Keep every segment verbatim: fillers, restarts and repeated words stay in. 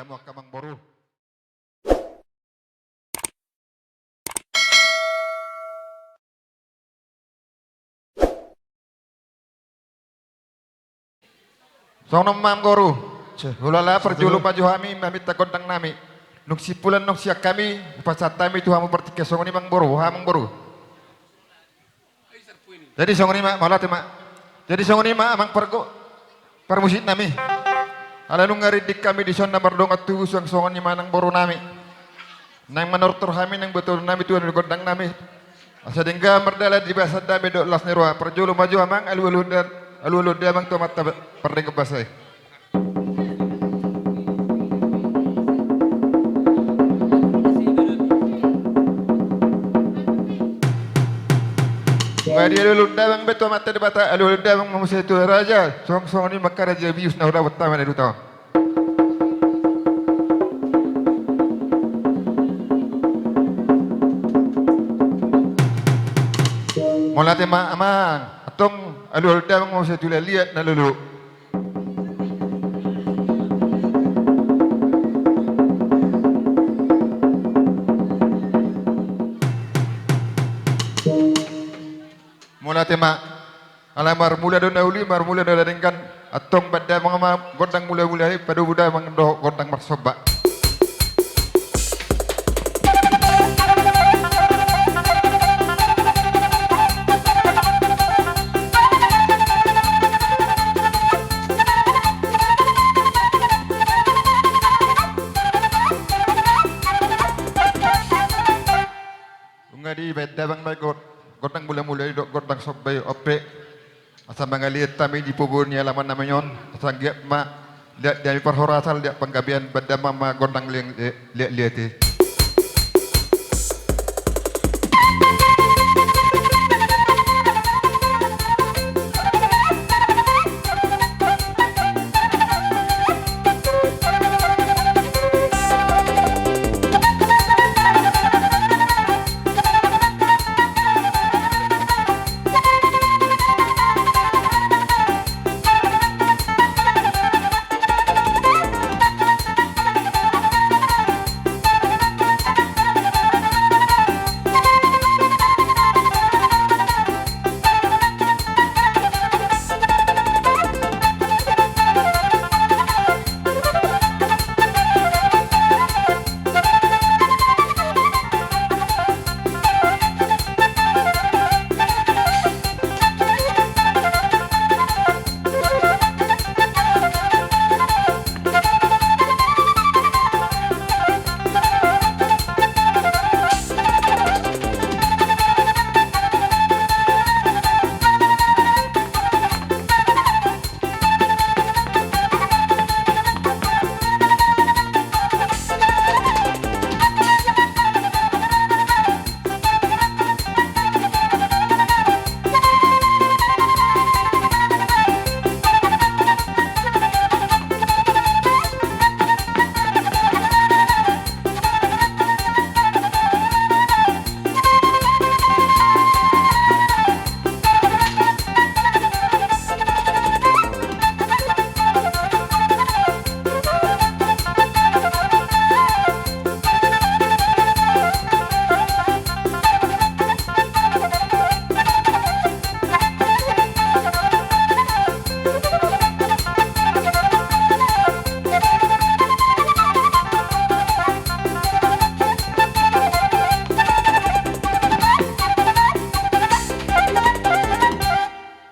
Angka amangboru. Songon on ma amangboru. Hulala parjolo ma jo hami maminta gondang nami. Dung simpulan nunga sian hami, hupasahat hami tu hamu partingkian, songon i ma amangboru, boha amangboru? Jadi songon i ma, mauliate ma. Jadi songon i ma amang parmusik nami. Ala nunga rinding hami dison na mardongan tubu, suang songon i ma nang boru nami. Naeng manortor hami, naeng botohon hami tu gondang nami. Asa denggan mardalan di bagasan dame dohot las ni roha. Parjolo ma jo amang, alualu da, alualu da amang tu Amanta Pardenggan Basa i. Nunga dialualu damang be tu Amanta Debata, alualu damang ma muse tu raja, songon i ma angka raja bius na hudapot hami na di huta on. Mauliate ma amang, antong alualu damang ma muse tu liatliat na lolo. Mauliate ma. Ala marmula do na uli, marmula do na denggan. Antong bahen damang ma gondang mulamula i, padomu damang dohot gondang marsomba. Nunga dibahen damang ma gondang mulamula i dohot gondang somba i, on pe asa mangaliat hami di pogu ni alaman nami on, asa anggiat ma liat di hami parhorasan, liat panggabean. Bahen damang ma gondang liatliat i.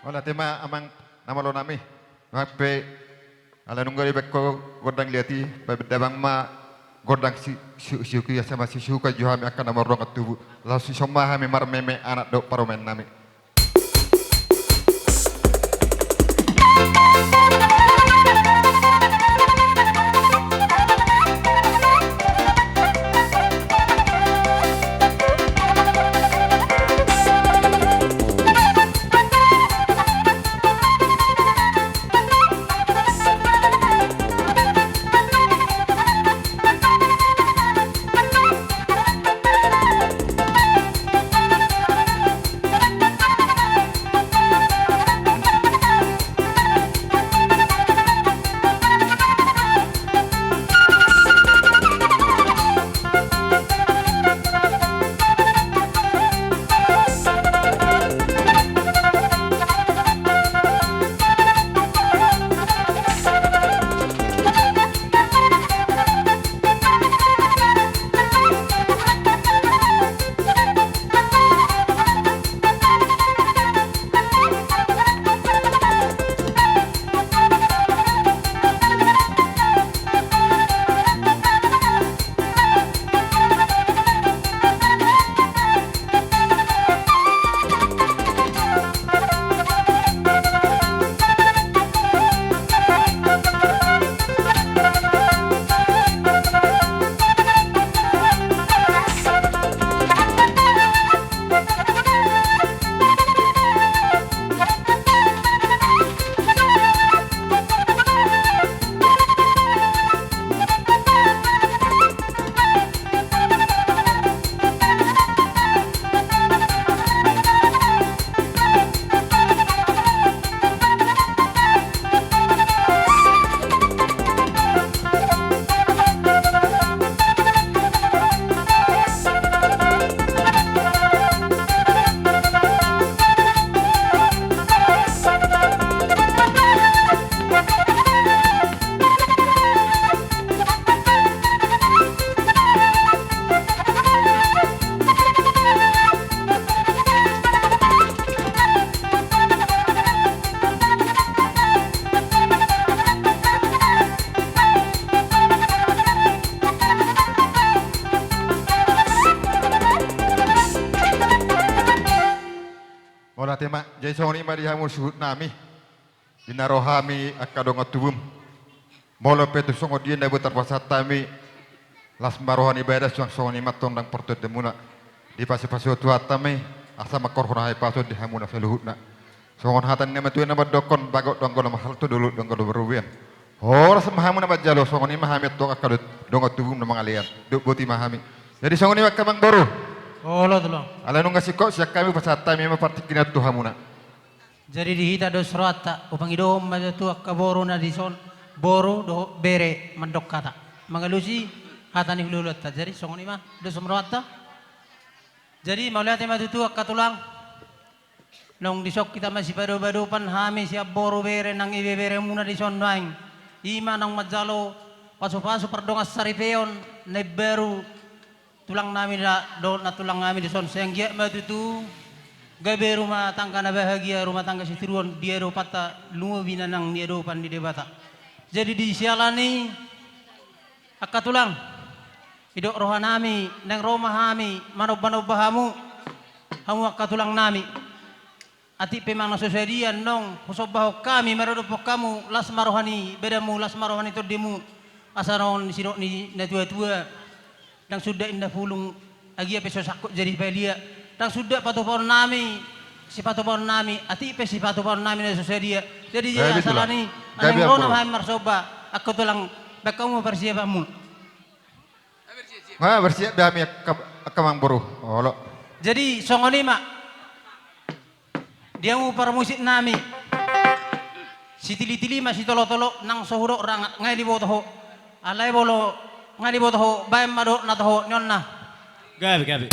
Mauliate ma amang na malo nami. Nang pe ala nunga dibahen ho gondang liat i, bahen damang ma gondang si, si, siuki, asa masisuka jo hami angka na mardongan tubu. Laos dison ma hami marmeme anak dohot parumaen nami. Mauliate ma. Jadi songon i ma di hamu suhut nami, di na ro hami angka dongan tubum. Molo pe tung songon dia na boi tarpasahat hami, las ma roha ni badan, suang songon i ma antong nang partondion muna. Dipasupasu Tuhanta ma i, asa mangkorhon hahipason di hamuna saluhutna. Songon hata ni na matua na mandokkon, bagot do anggo na marhalto, dolok do anggo na marrobean. Horas ma hamu na manjalo, songon i ma hami antong angka do-, dongan tubum na mangalean. Dok boti ma hami. Jadi songon i ma angka amangboru. Olo, Tulang. Ala nunga singkop sian hami, pasahat hami ma partingkian tu hamuna. Jadi di hita dos rohanta, hupangidohon ma jo tu angka boru na dison, boru dohot bere mandok hata. Mangalusi hata ni hulahulanta. Jadi songon i ma dos rohanta. Jadi mauliate ma tutu angka Tulang. Naung dison hita masipadopadopan hami sian boru bere nang ibeberemuna dison nuaeng. I ma naung manjalo pasupasu pardongan saripeon na imbaru tulang nami da, dohot nantulang nami dison, sai anggiat ma tutu gabe rumah tangga na bahagia, rumah tangga sitiruon di adopanta, lumobi na nang di adopan ni Debata. Jadi di siala ni i angka Tulang, didok roha nami, naeng ro ma hami manombanomba hamu, hamu angka Tulang nami. Atik pe manang na so sadia, naung husombahon hami maradophon hamu, las ma roha ni badanmu, las ma roha ni tondimu. Asa songon sidok ni natuatua, ndang suda inna pulung, agia pe so sangkot jadi palia. Ndang suda patupaon nami, sipatupaon nami, atik pe sipatupaon nami na so sadia. Jadi, gabe, Tulang. Jadi asa songon i, gabe, naeng ro ma hami marsomba, angka Tulang, baen hamu ma parsiapanmu. Nga bersiap be hami angka, angka amangboru. Olo. Jadi songon i ma. Di hamu parmusik nami. Sitilitili ma sitolotolo, nang so hudok rangat nga diboto ho. Alai molo nga diboto ho, baen ma dohot na toho, ninna. Gabe, gabe.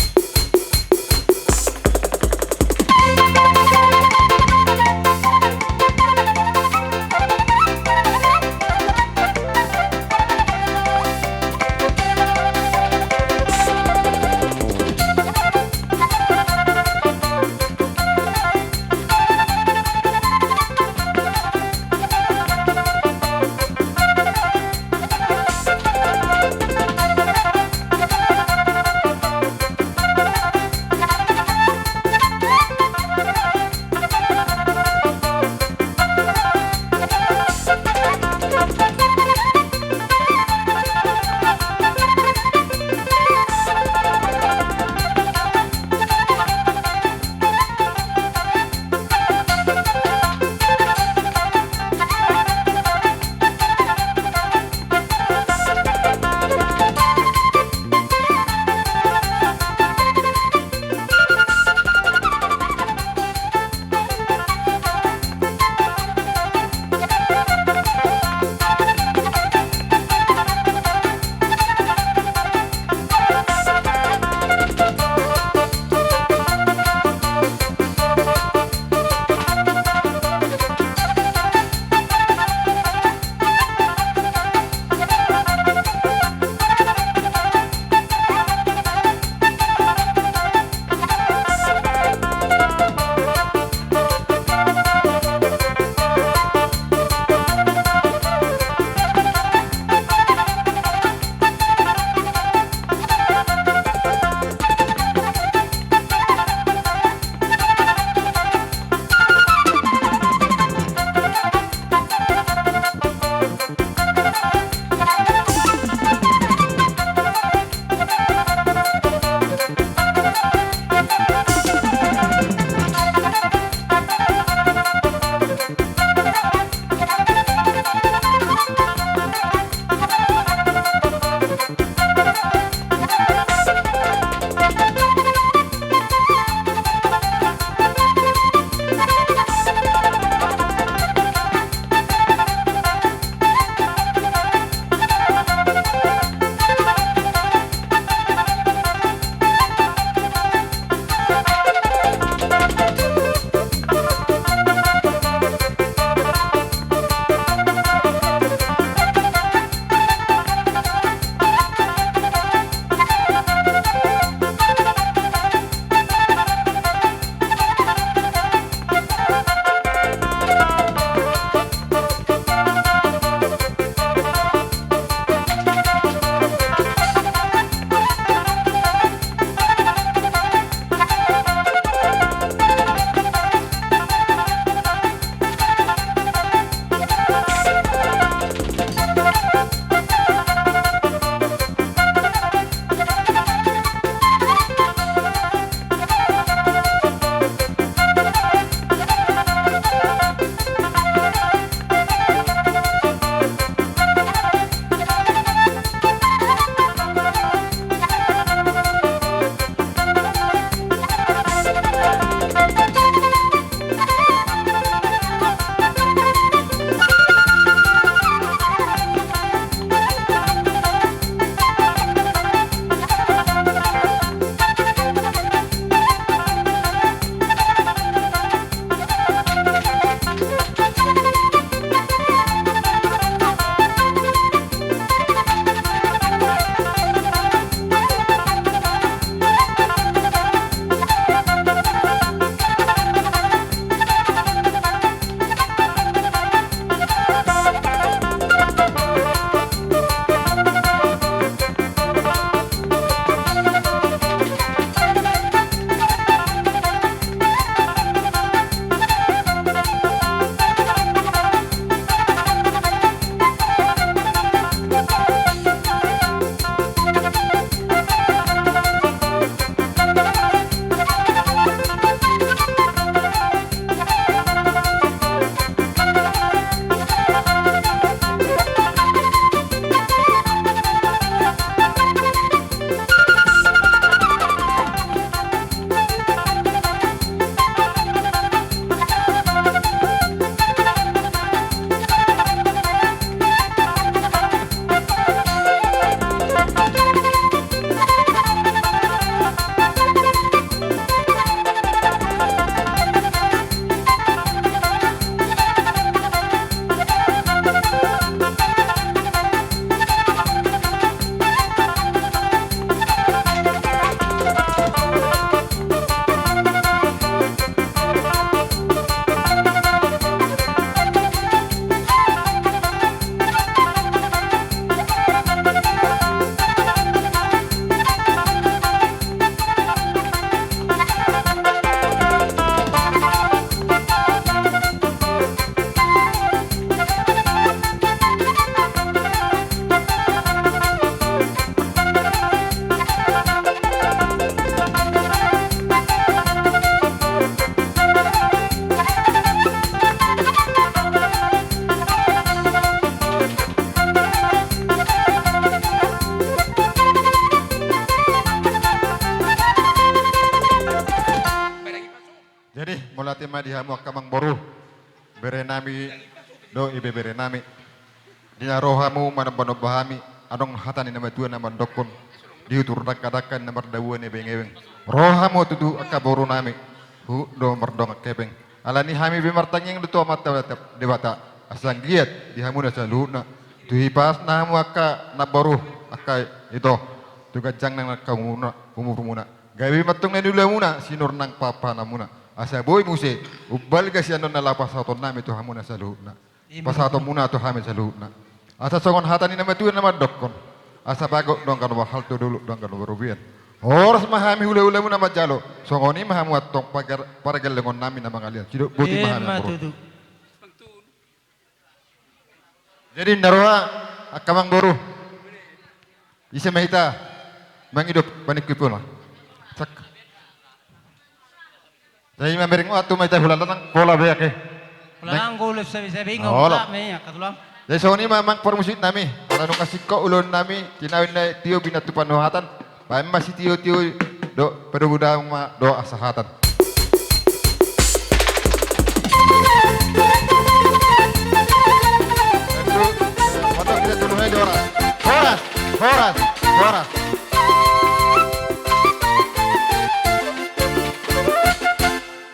Mauliate ma di hamu angka amangboru, berenami dohot ibeberenami. Di na ro hamu manombanomba hami, adong hata ni na matua na mandokkon, di utur dangkadangka na mardabuan ebeng-ebeng. Ro hamu tutu angka borunami, huhut do mardongan hepeng. Alani hami be martangiang do tu Amanta Debata, asa anggiat di hamuna saluhutna, tu hipasna hamu angka namboru, angka ito, tu ganjang nang angka umurna, umurmuna. Gabe mantong na niulamuna, sinur nang pahanpahanmuna. Asa boi muse, umbalga sian on na laho pasahatonnami tu hamuna saluhutna. Ima tutu. Pasahatonmuna tu hami saluhutna. Asa songon hata ni na matua na mandokkon. Asa bagot do angka na marhalto, dolok do angka na marrobean. Horas ma hami hulahulamuna manjalo. Songon i ma hamu antong pagar-, pargellengonnami na mangalean. Sidok boti ma hami. Ima tutu. Jadi na roha angka amangboru. Ise ma hita mangido panungkunhon. Sak. Jadi mamereng, o, tu ma hita hulahulanami, pola be ake. Hulahulanami, golep sabe-sabe, olo. Jadi songon i ma amang parmusiknami, ala nunga singkop ulaonnami, tinawin na tio binatupan nuhatan. Baen ma sitiotio dohot padomu damang ma dohot hasahatan. Horas, horas, horas.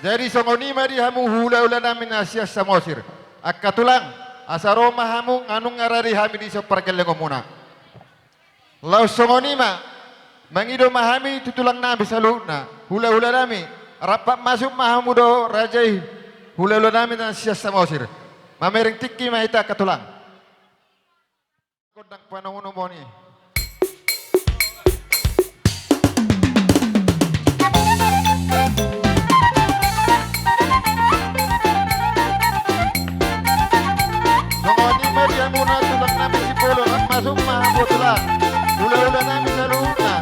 Jadi songon i ma di hamu hulahulanami na sian Samosir. Angka tulang, asa ro ma hamu, nga nunga rade hami dison pargellengonmuna. Laos songon i ma, mangido ma hami tu tulangnami saluhutna, hulahulanami, rap masuk ma hamu do raja i, hulahulanami na sian Samosir. Mamereng tingki ma hita angka tulang. Gondang panongon moni. Songon i ma di hamuna tulangnami Sipolon, rap masuk ma hamu tulang. Hulahulanami saluhutna,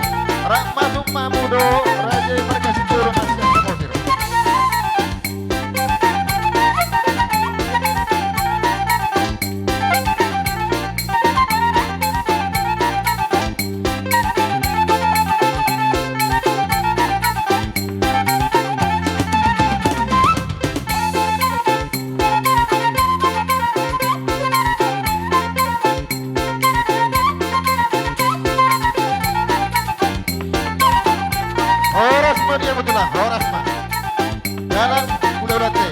rap masuk ma hamu do raja i marga Sipolon na sian Samosir. Horas ma di hamu tulang, horas ma. Dalan hulahula te.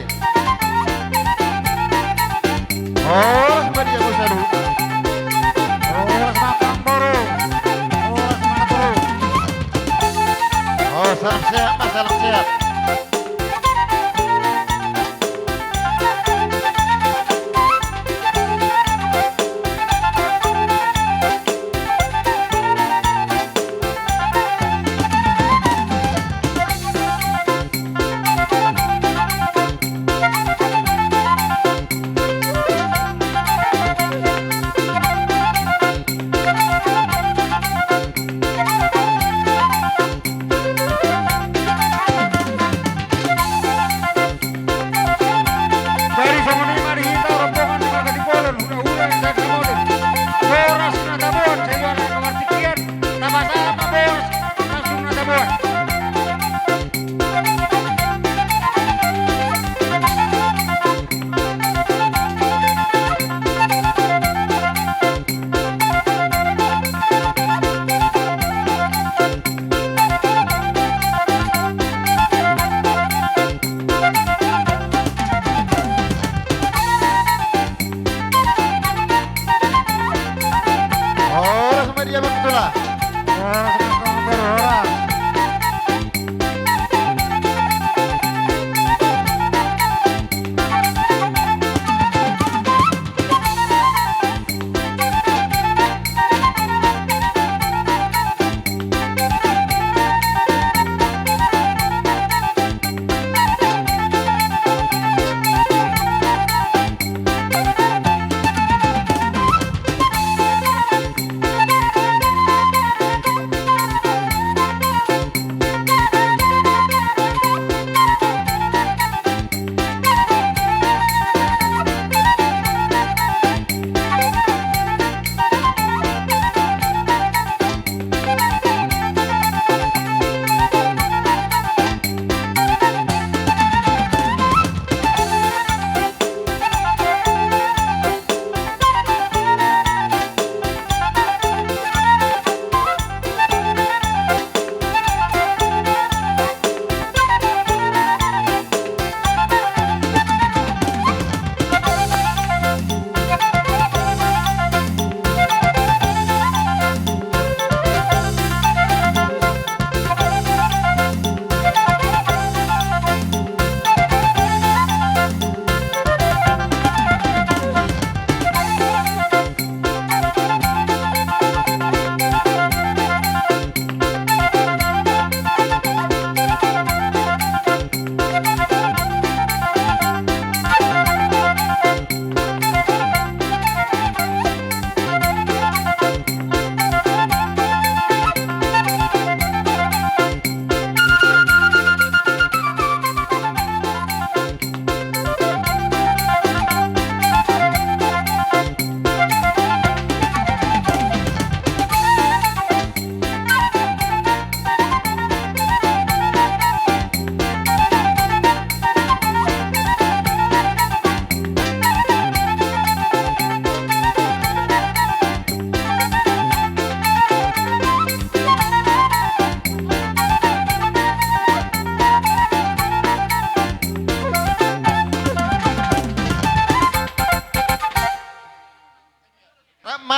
Horas ma di hamu saluhutna. Horas ma amangboru. Horas ma amangboru. O, salam sehat ma, salam sehat.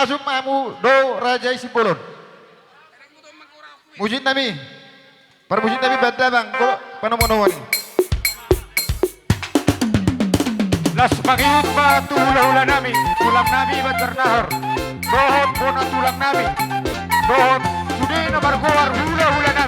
Summa hamu do raja i Simbolon. Mujik nami. Parmujik nami banda bang, do panomo-nomo ni. Las mangihut ma tu hula-hula nami, tulang nami Banjarnahor. Dohot bona tulang nami. Dohot sude na margoar hula-hula nami.